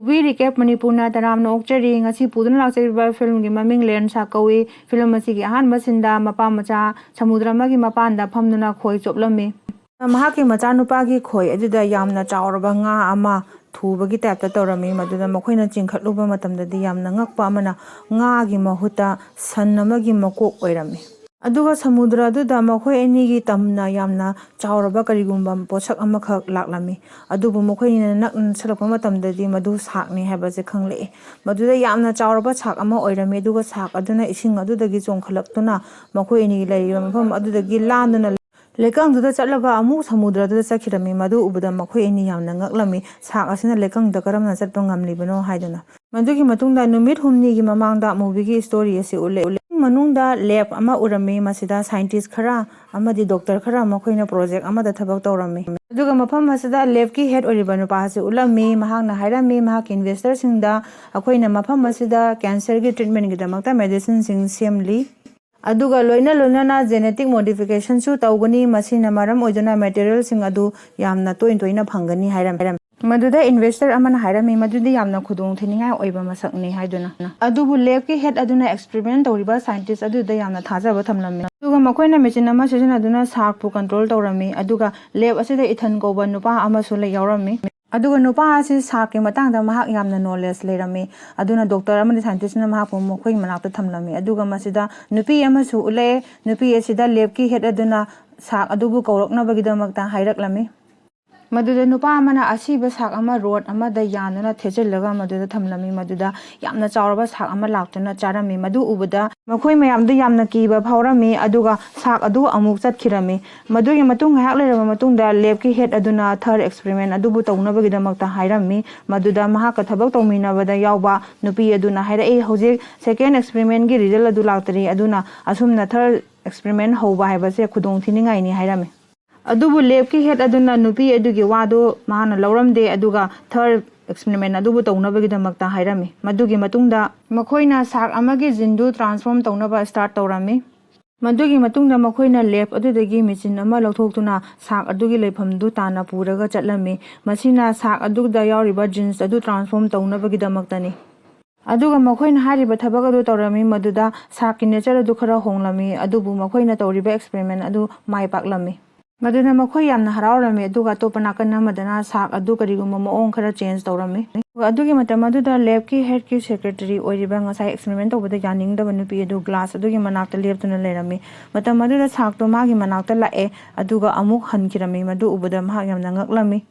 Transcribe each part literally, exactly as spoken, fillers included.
We recap ꯃꯅꯤꯄꯨꯔꯅ ꯇꯔꯥꯝꯅ ꯑꯣꯛꯆꯔꯤ꯫ ꯉꯁꯤ ꯄꯨꯗꯨꯅ ꯂꯥꯛꯆꯔꯤꯕ ꯐꯤꯂꯝꯒꯤ ꯃꯃꯤꯡ ꯂꯦꯟꯁꯥꯛ ꯀꯧꯏ꯫ ꯐꯤꯂꯝ ꯑꯁꯤꯒꯤ ꯑꯍꯥꯟꯕ ꯁꯤꯟꯗ ꯃꯄꯥ ꯃꯆꯥ ꯁꯃꯨꯗ꯭ꯔ ꯑꯃꯒꯤ ꯃꯄꯥꯟꯗ ꯐꯝꯗꯨꯅ ꯈꯣꯏ ꯆꯣꯞꯂꯝꯃꯤ꯫ ꯃꯍꯥꯛꯀꯤ ꯃꯆꯥꯅꯨꯄꯥꯒꯤ ꯈꯣꯏ ꯑꯗꯨꯗ ꯌꯥꯝꯅ ꯆꯥꯎꯔꯕ ꯉꯥ ꯑꯃ ꯊꯨꯕꯒꯤ ꯇꯥꯏꯞꯇ ꯇꯧꯔꯝꯃꯤ꯫ ꯃꯗꯨꯗ ꯃꯈꯣꯏꯅ ꯆꯤꯡꯈꯠꯂꯨꯕ ꯃꯇꯝꯗꯗꯤ ꯌꯥꯝꯅ ꯉꯛꯄ ꯑꯃꯅ, ꯉꯥꯒꯤ ꯃꯍꯨꯠꯇ ꯁꯟ ꯑꯃꯒꯤ ꯃꯀꯣꯛ ꯑꯣꯏꯔꯝꯃꯤ꯫ ꯑꯗꯨꯒ ꯁꯃꯨꯗ꯭ꯔ ꯑꯗꯨꯗ ꯃꯈꯣꯏ ꯑꯅꯤꯒꯤ ꯇꯝꯅ ꯌꯥꯝꯅ ꯆꯥꯎꯔꯕ ꯀꯔꯤꯒꯨꯝꯕ ꯄꯣꯠꯁꯛ ꯑꯃꯈꯛ ꯂꯥꯛꯂꯝꯃꯤ꯫ ꯑꯗꯨꯕꯨ ꯃꯈꯣꯏ ꯑꯅꯤꯅ ꯅꯛꯅ ꯅꯛꯁꯜꯂꯛꯄ ꯃꯇꯝꯗꯗꯤ ꯃꯗꯨ ꯁꯥꯛꯅꯤ ꯍꯥꯏꯕꯁꯦ ꯈꯪꯂꯛꯏ꯫ ꯃꯗꯨꯗ ꯌꯥꯝꯅ ꯆꯥꯎꯔꯕ ꯁꯥꯛ ꯑꯃ ꯑꯣꯏꯔꯝꯃꯤ, ꯑꯗꯨꯒ ꯁꯥꯛ ꯑꯗꯨꯅ ꯏꯁꯤꯡ ꯑꯗꯨꯗꯒꯤ ꯆꯣꯡꯈꯠꯂꯛꯇꯨꯅ ꯃꯈꯣꯏ ꯑꯅꯤꯒꯤ ꯂꯩꯔꯤꯕ ꯃꯐꯝ ꯑꯗꯨꯗꯒꯤ ꯂꯥꯟꯗꯨꯅ ꯂꯩꯀꯪꯗꯨꯗ ꯆꯠꯂꯒ ꯑꯃꯨꯛ ꯁꯃꯨꯗ꯭ꯔꯗꯨꯗ ꯆꯠꯈꯤꯔꯝꯃꯤ꯫ ꯃꯗꯨ ꯎꯕꯗ ꯃꯈꯣꯏ ꯑꯅꯤ ꯌꯥꯝꯅ ꯉꯛꯂꯝꯃꯤ, ꯁꯥꯛ ꯑꯁꯤꯅ ꯂꯩꯀꯪꯗ ꯀꯔꯝꯅ ꯆꯠꯄ ꯉꯝꯂꯤꯕꯅꯣ ꯍꯥꯏꯗꯨꯅ꯫ ꯃꯗꯨꯒꯤ ꯃꯇꯨꯡꯗ ꯅꯨꯃꯤꯠ ꯍꯨꯝꯅꯤꯒꯤ ꯃꯃꯥꯡꯗ movieꯒꯤ story ꯑꯁꯤ ꯎꯠꯂꯦ꯫ ꯎꯠꯂꯦ꯫ ꯃꯅꯨꯡꯗ lab ꯑꯃ ꯎꯔꯝꯃꯤ꯫ ꯃꯁꯤꯗ scientist ꯈꯔ ꯑꯃꯗꯤ doctor ꯈꯔ ꯃꯈꯣꯏꯅ project ꯑꯃꯗ ꯊꯕꯛ ꯇꯧꯔꯝꯃꯤ꯫ ꯑꯗꯨꯒ ꯃꯐꯝ ꯑꯁꯤꯗ labꯀꯤ head ꯑꯣꯏꯔꯤꯕ ꯅꯨꯄꯥ ꯑꯁꯤ ꯎꯠꯂꯝꯃꯤ꯫ ꯃꯍꯥꯛꯅ ꯍꯥꯏꯔꯝꯃꯤ, ꯃꯍꯥꯛꯀꯤ investorꯁꯤꯡꯗ, "ꯑꯩꯈꯣꯏꯅ ꯃꯐꯝ ꯑꯁꯤꯗ cancerꯒꯤ treatmentꯒꯤꯗꯃꯛꯇ medicineꯁꯤꯡ ꯁꯦꯝꯂꯤ꯫ ꯑꯗꯨꯒ ꯂꯣꯏꯅ ꯂꯣꯏꯅꯅ genetic modificationꯁꯨ ꯇꯧꯒꯅꯤ꯫ ꯃꯁꯤꯅ ꯃꯔꯝ ꯑꯣꯏꯗꯨꯅ materialꯁꯤꯡ ꯑꯗꯨ ꯌꯥꯝꯅ ꯇꯣꯏꯅ ꯇꯣꯏꯅ ꯐꯪꯒꯅꯤ" ꯍꯥꯏꯔꯝꯃꯤ꯫ ꯃꯗꯨꯗ investor ꯑꯃꯅ ꯍꯥꯏꯔꯝꯃꯤ, "ꯃꯗꯨꯗꯤ ꯌꯥꯝꯅ ꯈꯨꯗꯣꯡ ꯊꯤꯅꯤꯡꯉꯥꯏ ꯑꯣꯏꯕ ꯃꯁꯛꯅꯤ" ꯍꯥꯏꯗꯨꯅ꯫ ꯑꯗꯨꯕꯨ labꯀꯤ head ꯑꯗꯨꯅ experiment ꯇꯧꯔꯤꯕ scientist ꯑꯗꯨꯗ ꯌꯥꯝꯅ ꯊꯥꯖꯕ ꯊꯝꯂꯝꯃꯤ꯫ ꯑꯗꯨꯒ ꯃꯈꯣꯏꯅ machine ꯑꯃ ꯁꯤꯖꯤꯟꯅꯗꯨꯅ sharkꯄꯨ control ꯇꯧꯔꯝꯃꯤ꯫ ꯑꯗꯨꯒ lab ꯑꯁꯤꯗ Ethan ꯀꯧꯕ ꯅꯨꯄꯥ ꯑꯃꯁꯨ ꯂꯩ, ꯌꯥꯎꯔꯝꯃꯤ꯫ ꯑꯗꯨꯒ ꯅꯨꯄꯥ ꯑꯁꯤ sharkꯀꯤ ꯃꯇꯥꯡꯗ ꯃꯍꯥꯛ ꯌꯥꯝꯅ knowledge ꯂꯩꯔꯝꯃꯤ꯫ ꯑꯗꯨꯅ doctor ꯑꯃꯗꯤ scientistꯅ ꯃꯍꯥꯛꯄꯨ ꯃꯈꯣꯏꯒꯤ ꯃꯅꯥꯛꯇ ꯊꯝꯂꯝꯃꯤ꯫ ꯑꯗꯨꯒ ꯃꯁꯤꯗ ꯅꯨꯄꯤ ꯑꯃꯁꯨ ꯎꯠꯂꯛꯑꯦ꯫ ꯅꯨꯄꯤ ꯑꯁꯤꯗ labꯀꯤ head ꯑꯗꯨꯅ shark ꯑꯗꯨꯕꯨ ꯀꯧꯔꯛꯅꯕꯒꯤꯗꯃꯛꯇ ꯍꯥꯏꯔꯛꯂꯝꯃꯤ꯫ ꯃꯗꯨꯗ ꯅꯨꯄꯥ ꯑꯃꯅ ꯑꯁꯤꯕ shark ꯑꯃ rod ꯑꯃꯗ ꯌꯥꯟꯗꯨꯅ ꯊꯦꯠꯆꯤꯜꯂꯒ ꯃꯗꯨꯗ ꯊꯝꯂꯝꯃꯤ꯫ ꯃꯗꯨꯗ ꯌꯥꯝꯅ ꯆꯥꯎꯔꯕ shark ꯑꯃ ꯂꯥꯛꯇꯨꯅ ꯆꯥꯔꯝꯃꯤ꯫ ꯃꯗꯨ ꯎꯕꯗ ꯃꯈꯣꯏ ꯃꯌꯥꯝꯗꯨ ꯌꯥꯝꯅ ꯀꯤꯕ ꯐꯥꯎꯔꯝꯃꯤ, ꯑꯗꯨꯒ shark ꯑꯗꯨ ꯑꯃꯨꯛ ꯆꯠꯈꯤꯔꯝꯃꯤ꯫ ꯃꯗꯨꯒꯤ ꯃꯇꯨꯡ ꯉꯥꯏꯍꯥꯛ ꯂꯩꯔꯕ ꯃꯇꯨꯡꯗ labꯀꯤ head ꯑꯗꯨꯅ third experiment ꯑꯗꯨꯕꯨ ꯇꯧꯅꯕꯒꯤꯗꯃꯛꯇ ꯍꯥꯏꯔꯝꯃꯤ꯫ ꯃꯗꯨꯗ ꯃꯍꯥꯛꯀ ꯊꯕꯛ ꯇꯧꯃꯤꯟꯅꯕꯗ ꯌꯥꯎꯕ ꯅꯨꯄꯤ ꯑꯗꯨꯅ ꯍꯥꯏꯔꯛꯏ, "ꯍꯧꯖꯤꯛ second experimentꯀꯤ result ꯑꯗꯨ ꯂꯥꯛꯇ꯭ꯔꯤ, ꯑꯗꯨꯅ ꯑꯁꯨꯝꯅ third experiment ꯍꯧꯕ ꯍꯥꯏꯕꯁꯦ ꯈꯨꯗꯣꯡ ꯊꯤꯅꯤꯡꯉꯥꯏꯅꯤ" ꯍꯥꯏꯔꯝꯃꯤ꯫ ꯑꯗꯨꯕꯨ labꯀꯤ head ꯑꯗꯨꯅ ꯅꯨꯄꯤ ꯑꯗꯨꯒꯤ ꯋꯥꯗꯨ ꯃꯍꯥꯛꯅ ꯂꯧꯔꯝꯗꯦ, ꯑꯗꯨꯒ third experiment ꯑꯗꯨꯕꯨ ꯇꯧꯅꯕꯒꯤꯗꯃꯛꯇ ꯍꯥꯏꯔꯝꯃꯤ꯫ ꯃꯗꯨꯒꯤ ꯃꯇꯨꯡꯗ ꯃꯈꯣꯏꯅ shark ꯑꯃꯒꯤ geneꯗꯨ transform ꯇꯧꯅꯕ start ꯇꯧꯔꯝꯃꯤ꯫ ꯃꯗꯨꯒꯤ ꯃꯇꯨꯡꯗ ꯃꯈꯣꯏꯅ ꯂꯦꯕ ꯑꯗꯨꯗꯒꯤ ꯃꯦꯆꯤꯟ ꯑꯃ ꯂꯧꯊꯣꯛꯇꯨꯅ ꯁꯥꯛ ꯑꯗꯨꯒꯤ ꯂꯩꯐꯝꯗꯨ ꯇꯥꯟꯅ ꯄꯨꯔꯒ ꯆꯠꯂꯝꯃꯤ꯫ ꯃꯁꯤꯅ ꯁꯥꯛ ꯑꯗꯨꯗ ꯌꯥꯎꯔꯤꯕ ꯖꯤꯟꯁ ꯑꯗꯨ ꯇ꯭ꯔꯥꯟꯁꯐꯣꯔꯝ ꯇꯧꯅꯕꯒꯤꯗꯃꯛꯇꯅꯤ꯫ ꯑꯗꯨꯒ ꯃꯈꯣꯏꯅ ꯍꯥꯏꯔꯤꯕ ꯊꯕꯛ ꯑꯗꯨ ꯇꯧꯔꯝꯃꯤ, ꯃꯗꯨꯗ ꯁꯥꯛꯀꯤ ꯅꯦꯆꯔ ꯑꯗꯨ ꯈꯔ ꯍꯣꯡꯂꯝꯃꯤ, ꯑꯗꯨꯕꯨ ꯃꯈꯣꯏꯅ ꯇꯧꯔꯤꯕ ꯑꯦꯛꯁꯄꯦꯔꯤꯃꯦꯟ ꯑꯗꯨ ꯃꯥꯏ ꯄꯥꯛꯂꯝꯃꯤ꯫ ꯃꯗꯨꯅ ꯃꯈꯣꯏ ꯌꯥꯝꯅ ꯍꯔꯥꯎꯔꯝꯃꯤ, ꯑꯗꯨꯒ ꯑꯇꯣꯞꯄ ꯅꯥꯀꯟ ꯑꯃꯗꯅ ꯁꯥꯛ ꯑꯗꯨ ꯀꯔꯤꯒꯨꯝꯕ ꯃꯑꯣꯡ ꯈꯔ ꯆꯦꯟꯖ ꯇꯧꯔꯝꯃꯤ꯫ ꯑꯗꯨꯒꯤ ꯃꯇꯝ ꯑꯗꯨꯗ ꯂꯦꯕꯀꯤ ꯍꯦꯗꯀꯤ ꯁꯦꯀ꯭ꯔꯦꯇꯔꯤ ꯑꯣꯏꯔꯤꯕ, ꯉꯁꯥꯏ ꯑꯦꯛꯁꯄꯦꯔꯤꯃꯦꯟ ꯇꯧꯕꯗ ꯌꯥꯅꯤꯡꯗꯕ ꯅꯨꯄꯤ ꯑꯗꯨ ꯒ꯭ꯂꯥꯁ ꯑꯗꯨꯒꯤ ꯃꯅꯥꯛꯇ ꯂꯦꯞꯇꯨꯅ ꯂꯩꯔꯝꯃꯤ꯫ ꯃꯇꯝ ꯑꯗꯨꯗ ꯁꯥꯛꯇꯣ ꯃꯥꯒꯤ ꯃꯅꯥꯛꯇ ꯂꯥꯛꯑꯦ, ꯑꯗꯨꯒ ꯑꯃꯨꯛ ꯍꯟꯈꯤꯔꯝꯃꯤ꯫ ꯃꯗꯨ ꯎꯕꯗ ꯃꯍꯥꯛ ꯌꯥꯝꯅ ꯉꯛꯂꯝꯃꯤ꯫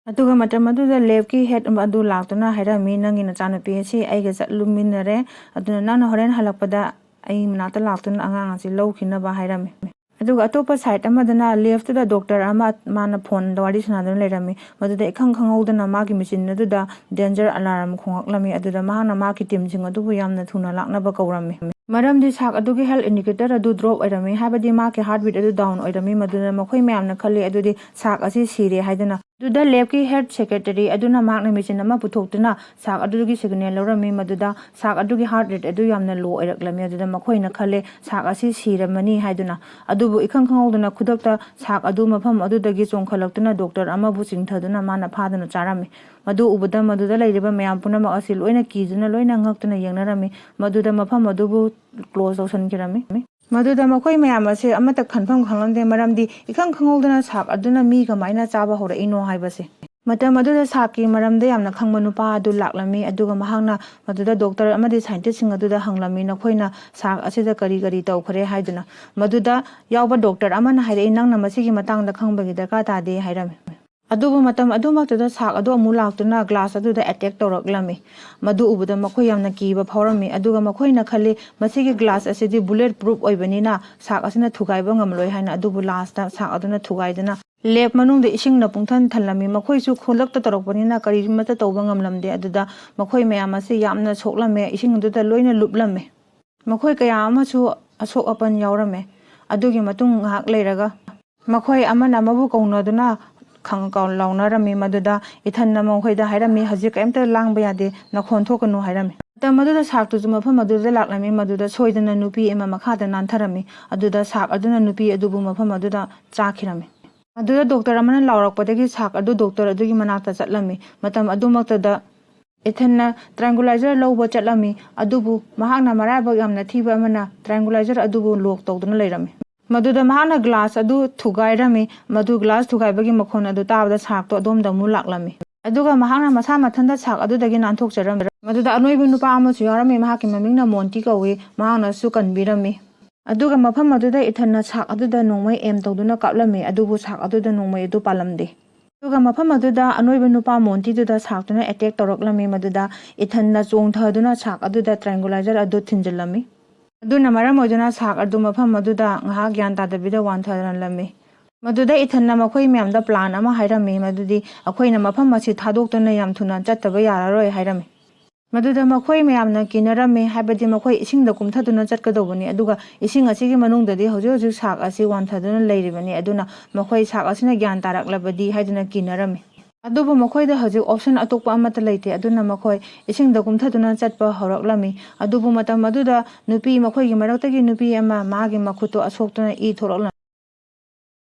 ꯑꯗꯨꯒ ꯃꯇꯝ ꯑꯗꯨꯗ ꯂꯦꯕꯀꯤ ꯍꯦꯗ ꯑꯗꯨ ꯂꯥꯛꯇꯨꯅ ꯍꯥꯏꯔꯝꯃꯤ, "ꯅꯪꯒꯤ ꯅꯆꯥꯅꯨꯄꯤ ꯑꯁꯤ ꯑꯩꯒ ꯆꯠꯂꯨꯃꯤꯟꯅꯔꯦ, ꯑꯗꯨꯅ ꯅꯪꯅ ꯍꯣꯔꯦꯟ ꯍꯜꯂꯛꯄꯗ ꯑꯩ ꯃꯅꯥꯛꯇ ꯂꯥꯛꯇꯨꯅ ꯑꯉꯥꯡ ꯑꯁꯤ ꯂꯧꯈꯤꯅꯕ" ꯍꯥꯏꯔꯝꯃꯤ꯫ ꯑꯗꯨꯒ ꯑꯇꯣꯞꯄ ꯁꯥꯏꯠ ꯑꯃꯗꯅ ꯂꯦꯐꯇꯨꯗ ꯗꯣꯛꯇꯔ ꯑꯃ ꯃꯥꯅ ꯐꯣꯟꯗ ꯋꯥꯔꯤ ꯁꯥꯟꯅꯗꯨꯅ ꯂꯩꯔꯝꯃꯤ꯫ ꯃꯗꯨꯗ ꯏꯈꯪ ꯈꯪꯍꯧꯗꯅ ꯃꯥꯒꯤ ꯃꯦꯆꯤꯟ ꯑꯗꯨꯗ ꯗꯦꯟꯖꯔ ꯑꯂꯥꯔꯝ ꯈꯣꯡꯂꯛꯂꯝꯃꯤ꯫ ꯑꯗꯨꯗ ꯃꯍꯥꯛꯅ ꯃꯥꯒꯤ ꯇꯤꯝꯁꯤꯡ ꯑꯗꯨꯕꯨ ꯌꯥꯝꯅ ꯊꯨꯅ ꯂꯥꯛꯅꯕ ꯀꯧꯔꯝꯃꯤ꯫ ꯃꯔꯝꯗꯤ ꯁꯥꯛ ꯑꯗꯨꯒꯤ ꯍꯦꯜꯊ ꯏꯟꯗꯤꯀꯦꯇꯔ ꯑꯗꯨ ꯗ꯭ꯔꯣꯞ ꯑꯣꯏꯔꯝꯃꯤ, ꯍꯥꯏꯕꯗꯤ ꯃꯥꯒꯤ ꯍꯥꯔꯠ ꯕꯤꯠ ꯑꯗꯨ ꯗꯥꯎꯟ ꯑꯣꯏꯔꯝꯃꯤ꯫ ꯃꯗꯨꯗ ꯃꯈꯣꯏ ꯃꯌꯥꯝꯅ ꯈꯜꯂꯤ, ꯑꯗꯨꯗꯤ ꯁꯥꯛ ꯑꯁꯤ ꯁꯤꯔꯦ ꯍꯥꯏꯗꯨꯅ꯫ ꯑꯗꯨꯗ ꯂꯦꯕꯀꯤ ꯍꯦꯗ ꯁꯦꯀ꯭ꯔꯦꯇꯔꯤ ꯑꯗꯨꯅ ꯃꯍꯥꯛꯅ ꯃꯦꯆꯤꯟ ꯑꯃ ꯄꯨꯊꯣꯛꯇꯨꯅ ꯁꯥꯛ ꯑꯗꯨꯒꯤ ꯁꯤꯒꯅꯦꯜ ꯂꯧꯔꯝꯃꯤ꯫ ꯃꯗꯨꯗ ꯁꯥꯛ ꯑꯗꯨꯒꯤ ꯍꯥꯔꯠ ꯔꯦꯠ ꯑꯗꯨ ꯌꯥꯝꯅ ꯂꯣ ꯑꯣꯏꯔꯛꯂꯝꯃꯤ꯫ ꯑꯗꯨꯗ ꯃꯈꯣꯏꯅ ꯈꯜꯂꯦ, ꯁꯥꯛ ꯑꯁꯤ ꯁꯤꯔꯝꯃꯅꯤ ꯍꯥꯏꯗꯨꯅ꯫ ꯑꯗꯨꯕꯨ ꯏꯈꯪ ꯈꯪꯍꯧꯗꯅ ꯈꯨꯗꯛꯇ ꯁꯥꯛ ꯑꯗꯨ ꯃꯐꯝ ꯑꯗꯨꯗꯒꯤ ꯆꯣꯡꯈꯠꯂꯛꯇꯨꯅ ꯗꯣꯛꯇꯔ ꯑꯃꯕꯨ ꯆꯤꯡꯊꯗꯨꯅ ꯃꯥꯅ ꯐꯥꯗꯨꯅ ꯆꯥꯔꯝꯃꯤ꯫ ꯃꯗꯨ ꯎꯕꯗ ꯃꯗꯨꯗ ꯂꯩꯔꯤꯕ ꯃꯌꯥꯝ ꯄꯨꯝꯅꯃꯛ ꯑꯁꯤ ꯂꯣꯏꯅ ꯀꯤꯗꯨꯅ ꯂꯣꯏꯅ ꯉꯛꯇꯨꯅ ꯌꯦꯡꯅꯔꯝꯃꯤ꯫ ꯃꯗꯨꯗ ꯃꯐꯝ ꯑꯗꯨꯕꯨ ꯀ꯭ꯂꯣꯖ ꯇꯧꯁꯤꯟꯈꯤꯔꯝꯃꯤ꯫ ꯃꯗꯨꯗ ꯃꯈꯣꯏ ꯃꯌꯥꯝ ꯑꯁꯤ ꯑꯃꯠꯇ ꯈꯟꯐꯝ ꯈꯪꯂꯝꯗꯦ, ꯃꯔꯝꯗꯤ ꯏꯈꯪ ꯈꯪꯍꯧꯗꯅ ꯁꯥꯛ ꯑꯗꯨꯅ ꯃꯤ ꯀꯃꯥꯏꯅ ꯆꯥꯕ ꯍꯧꯔꯛꯏꯅꯣ ꯍꯥꯏꯕꯁꯦ꯫ ꯃꯇꯝ ꯑꯗꯨꯗ ꯁꯥꯛꯀꯤ ꯃꯔꯝꯗ ꯌꯥꯝꯅ ꯈꯪꯕ ꯅꯨꯄꯥ ꯑꯗꯨ ꯂꯥꯛꯂꯝꯃꯤ, ꯑꯗꯨꯒ ꯃꯍꯥꯛꯅ ꯃꯗꯨꯗ ꯗꯣꯛꯇꯔ ꯑꯃꯗꯤ ꯁꯥꯏꯟꯇꯤꯁꯁꯤꯡ ꯑꯗꯨꯗ ꯍꯪꯂꯝꯃꯤ, "ꯅꯈꯣꯏꯅ ꯁꯥꯛ ꯑꯁꯤꯗ ꯀꯔꯤ ꯀꯔꯤ ꯇꯧꯈ꯭ꯔꯦ?" ꯍꯥꯏꯗꯨꯅ꯫ ꯃꯗꯨꯗ ꯌꯥꯎꯕ ꯗꯣꯛꯇꯔ ꯑꯃꯅ ꯍꯥꯏꯔꯛꯏ, "ꯅꯪꯅ ꯃꯁꯤꯒꯤ ꯃꯇꯥꯡꯗ ꯈꯪꯕꯒꯤ ꯗꯔꯀꯥꯔ ꯇꯥꯗꯦ" ꯍꯥꯏꯔꯝꯃꯤ꯫ ꯑꯗꯨꯕꯨ ꯃꯇꯝ ꯑꯗꯨꯃꯛꯇꯨꯗ ꯁꯥꯛ ꯑꯗꯨ ꯑꯃꯨꯛ ꯂꯥꯛꯇꯨꯅ ꯒ꯭ꯂꯥꯁ ꯑꯗꯨꯗ ꯑꯦꯇꯦꯛ ꯇꯧꯔꯛꯂꯝꯃꯤ꯫ ꯃꯗꯨ ꯎꯕꯗ ꯃꯈꯣꯏ ꯌꯥꯝꯅ ꯀꯤꯕ ꯐꯥꯎꯔꯝꯃꯤ, ꯑꯗꯨꯒ ꯃꯈꯣꯏꯅ ꯈꯜꯂꯤ, "ꯃꯁꯤꯒꯤ ꯒ꯭ꯂꯥꯁ ꯑꯁꯤꯗꯤ ꯕꯨꯂꯦꯠ ꯄ꯭ꯔꯨꯐ ꯑꯣꯏꯕꯅꯤꯅ ꯁꯥꯛ ꯑꯁꯤꯅ ꯊꯨꯒꯥꯏꯕ ꯉꯝꯂꯣꯏ" ꯍꯥꯏꯅ꯫ ꯑꯗꯨꯕꯨ ꯂꯥꯁꯇ ꯁꯥꯛ ꯑꯗꯨꯅ ꯊꯨꯒꯥꯏꯗꯨꯅ ꯂꯦꯕ ꯃꯅꯨꯡꯗ ꯏꯁꯤꯡꯅ ꯄꯨꯡꯊꯟ ꯊꯜꯂꯝꯃꯤ꯫ ꯃꯈꯣꯏꯁꯨ ꯈꯨꯗꯛꯇ ꯇꯧꯔꯛꯄꯅꯤꯅ ꯀꯔꯤꯃꯠꯇ ꯇꯧꯕ ꯉꯝꯂꯝꯗꯦ꯫ ꯑꯗꯨꯗ ꯃꯈꯣꯏ ꯃꯌꯥꯝ ꯑꯁꯤ ꯌꯥꯝꯅ ꯁꯣꯛꯂꯝꯃꯦ, ꯏꯁꯤꯡ ꯑꯗꯨꯗ ꯂꯣꯏꯅ ꯂꯨꯞꯂꯝꯃꯦ꯫ ꯃꯈꯣꯏ ꯀꯌꯥ ꯑꯃꯁꯨ ꯑꯁꯣꯛ ꯑꯄꯟ ꯌꯥꯎꯔꯝꯃꯦ꯫ ꯑꯗꯨꯒꯤ ꯃꯇꯨꯡ ꯉꯥꯏꯍꯥꯛ ꯂꯩꯔꯒ ꯃꯈꯣꯏ ꯑꯃꯅ ꯑꯃꯕꯨ ꯀꯧꯅꯗꯨꯅ ꯈꯪ-, ꯀꯧ-, ꯂꯥꯎꯅꯔꯝꯃꯤ꯫ ꯃꯗꯨꯗ ꯏꯊꯟꯅ ꯃꯈꯣꯏꯗ ꯍꯥꯏꯔꯝꯃꯤ, "ꯍꯧꯖꯤꯛ ꯀꯔꯤꯝꯇ ꯂꯥꯡꯕ ꯌꯥꯗꯦ, ꯅꯈꯣꯟ ꯊꯣꯛꯀꯅꯨ" ꯍꯥꯏꯔꯝꯃꯤ꯫ ꯃꯇꯝ ꯑꯗꯨꯗ ꯁꯥꯛꯇꯨꯁꯨ ꯃꯐꯝ ꯑꯗꯨꯗ ꯂꯥꯛꯂꯝꯃꯤ꯫ ꯃꯗꯨꯗ ꯁꯣꯏꯗꯅ ꯅꯨꯄꯤ ꯑꯃ ꯃꯈꯥꯗ ꯅꯥꯟꯊꯔꯝꯃꯤ꯫ ꯑꯗꯨꯗ ꯁꯥꯛ ꯑꯗꯨꯅ ꯅꯨꯄꯤ ꯑꯗꯨꯕꯨ ꯃꯐꯝ ꯑꯗꯨꯗ ꯆꯥꯈꯤꯔꯝꯃꯤ꯫ ꯑꯗꯨꯗ ꯗꯣꯛꯇꯔ ꯑꯃꯅ ꯂꯥꯎꯔꯛꯄꯗꯒꯤ ꯁꯥꯛ ꯑꯗꯨ ꯗꯣꯛꯇꯔ ꯑꯗꯨꯒꯤ ꯃꯅꯥꯛꯇ ꯆꯠꯂꯝꯃꯤ꯫ ꯃꯇꯝ ꯑꯗꯨꯃꯛꯇꯗ ꯏꯊꯟꯅ ꯇ꯭ꯔꯥꯏꯡꯒꯨꯂꯥꯏꯖꯔ ꯂꯧꯕ ꯆꯠꯂꯝꯃꯤ꯫ ꯑꯗꯨꯕꯨ ꯃꯍꯥꯛꯅ ꯃꯔꯥꯏꯕꯛ ꯌꯥꯝꯅ ꯊꯤꯕ ꯑꯃꯅ ꯇ꯭ꯔꯥꯏꯡꯒꯨꯂꯥꯏꯖꯔ ꯑꯗꯨꯕꯨ ꯂꯣꯛ ꯇꯧꯗꯨꯅ ꯂꯩꯔꯝꯃꯤ꯫ ꯃꯗꯨꯗ ꯃꯍꯥꯛꯅ ꯒ꯭ꯂꯥꯁ ꯑꯗꯨ ꯊꯨꯒꯥꯏꯔꯝꯃꯤ꯫ ꯃꯗꯨ ꯒ꯭ꯂꯥꯁ ꯊꯨꯒꯥꯏꯕꯒꯤ ꯃꯈꯣꯟ ꯑꯗꯨ ꯇꯥꯕꯗ ꯁꯥꯛꯇꯣ ꯑꯗꯣꯝꯗ ꯑꯃꯨꯛ ꯂꯥꯛꯂꯝꯃꯤ꯫ ꯑꯗꯨꯒ ꯃꯍꯥꯛꯅ ꯃꯁꯥ ꯃꯊꯟꯇ ꯁꯥꯛ ꯑꯗꯨꯗꯒꯤ ꯅꯥꯟꯊꯣꯛꯆꯔꯝꯃꯤ꯫ ꯃꯗꯨꯗ ꯑꯅꯣꯏꯕ ꯅꯨꯄꯥ ꯑꯃꯁꯨ ꯌꯥꯎꯔꯝꯃꯤ꯫ ꯃꯍꯥꯛꯀꯤ ꯃꯃꯤꯡꯅ ꯃꯣꯟꯇꯤ ꯀꯧꯏ꯫ ꯃꯍꯥꯛꯅꯁꯨ ꯀꯟꯕꯤꯔꯝꯃꯤ꯫ ꯑꯗꯨꯒ ꯃꯐꯝ ꯑꯗꯨꯗ ꯏꯊꯟꯅ ꯁꯥꯛ ꯑꯗꯨꯗ ꯅꯣꯡꯃꯩ ꯑꯦꯝ ꯇꯧꯗꯨꯅ ꯀꯥꯞꯂꯝꯃꯤ꯫ ꯑꯗꯨꯕꯨ ꯁꯥꯛ ꯑꯗꯨꯗ ꯅꯣꯡꯃꯩ ꯑꯗꯨ ꯄꯥꯜꯂꯝꯗꯦ꯫ ꯑꯗꯨꯒ ꯃꯐꯝ ꯑꯗꯨꯗ ꯑꯅꯣꯏꯕ ꯅꯨꯄꯥ ꯃꯣꯟꯇꯤꯗꯨꯗ ꯁꯥꯛꯇꯨꯅ ꯑꯦꯇꯦꯛ ꯇꯧꯔꯛꯂꯝꯃꯤ꯫ ꯃꯗꯨꯗ ꯏꯊꯟꯅ ꯆꯣꯡꯊꯗꯨꯅ ꯁꯥꯛ ꯑꯗꯨꯗ ꯇ꯭ꯔꯥꯏꯡꯒꯨꯂꯥꯏꯖꯔ ꯑꯗꯨ ꯊꯤꯟꯖꯤꯜꯂꯝꯃꯤ꯫ ꯑꯗꯨꯅ ꯃꯔꯝ ꯑꯣꯏꯗꯨꯅ ꯁꯥꯛ ꯑꯗꯨ ꯃꯐꯝ ꯑꯗꯨꯗ ꯉꯥꯏꯍꯥꯛ ꯒ꯭ꯌꯥꯟ ꯇꯥꯗꯕꯤꯗ ꯋꯥꯟꯊꯔꯝꯂꯝꯃꯤ꯫ ꯃꯗꯨꯗ ꯏꯊꯟꯅ ꯃꯈꯣꯏ ꯃꯌꯥꯝꯗ ꯄ꯭ꯂꯥꯟ ꯑꯃ ꯍꯥꯏꯔꯝꯃꯤ, ꯃꯗꯨꯗꯤ ꯑꯩꯈꯣꯏꯅ ꯃꯐꯝ ꯑꯁꯤ ꯊꯥꯗꯣꯛꯇꯨꯅ ꯌꯥꯝ ꯊꯨꯅ ꯆꯠꯇꯕ ꯌꯥꯔꯔꯣꯏ ꯍꯥꯏꯔꯝꯃꯤ꯫ ꯃꯗꯨꯗ ꯃꯈꯣꯏ ꯃꯌꯥꯝꯅ ꯀꯤꯅꯔꯝꯃꯤ, ꯍꯥꯏꯕꯗꯤ ꯃꯈꯣꯏ ꯏꯁꯤꯡꯗ ꯀꯨꯝꯊꯗꯨꯅ ꯆꯠꯀꯗꯧꯕꯅꯤ, ꯑꯗꯨꯒ ꯏꯁꯤꯡ ꯑꯁꯤꯒꯤ ꯃꯅꯨꯡꯗꯗꯤ ꯍꯧꯖꯤꯛ ꯍꯧꯖꯤꯛ ꯁꯥꯛ ꯑꯁꯤ ꯋꯥꯟꯊꯗꯨꯅ ꯂꯩꯔꯤꯕꯅꯤ, ꯑꯗꯨꯅ ꯃꯈꯣꯏ ꯁꯥꯛ ꯑꯁꯤꯅ ꯒ꯭ꯌꯥꯟ ꯇꯥꯔꯛꯂꯕꯗꯤ ꯍꯥꯏꯗꯨꯅ ꯀꯤꯅꯔꯝꯃꯤ꯫ ꯑꯗꯨꯕꯨ ꯃꯈꯣꯏꯗ ꯍꯧꯖꯤꯛ ꯑꯣꯞꯁꯟ ꯑꯇꯣꯞꯄ ꯑꯃꯠꯇ ꯂꯩꯇꯦ, ꯑꯗꯨꯅ ꯃꯈꯣꯏ ꯏꯁꯤꯡꯗ ꯀꯨꯝꯊꯗꯨꯅ ꯆꯠꯄ ꯍꯧꯔꯛꯂꯝꯃꯤ꯫ ꯑꯗꯨꯕꯨ ꯃꯇꯝ ꯑꯗꯨꯗ ꯅꯨꯄꯤ, ꯃꯈꯣꯏꯒꯤ ꯃꯔꯛꯇꯒꯤ ꯅꯨꯄꯤ ꯑꯃ ꯃꯥꯒꯤ ꯃꯈꯨꯠꯇꯨ ꯑꯁꯣꯛꯇꯨꯅ ꯏ ꯊꯣꯛꯂꯛꯂꯝꯃꯤ꯫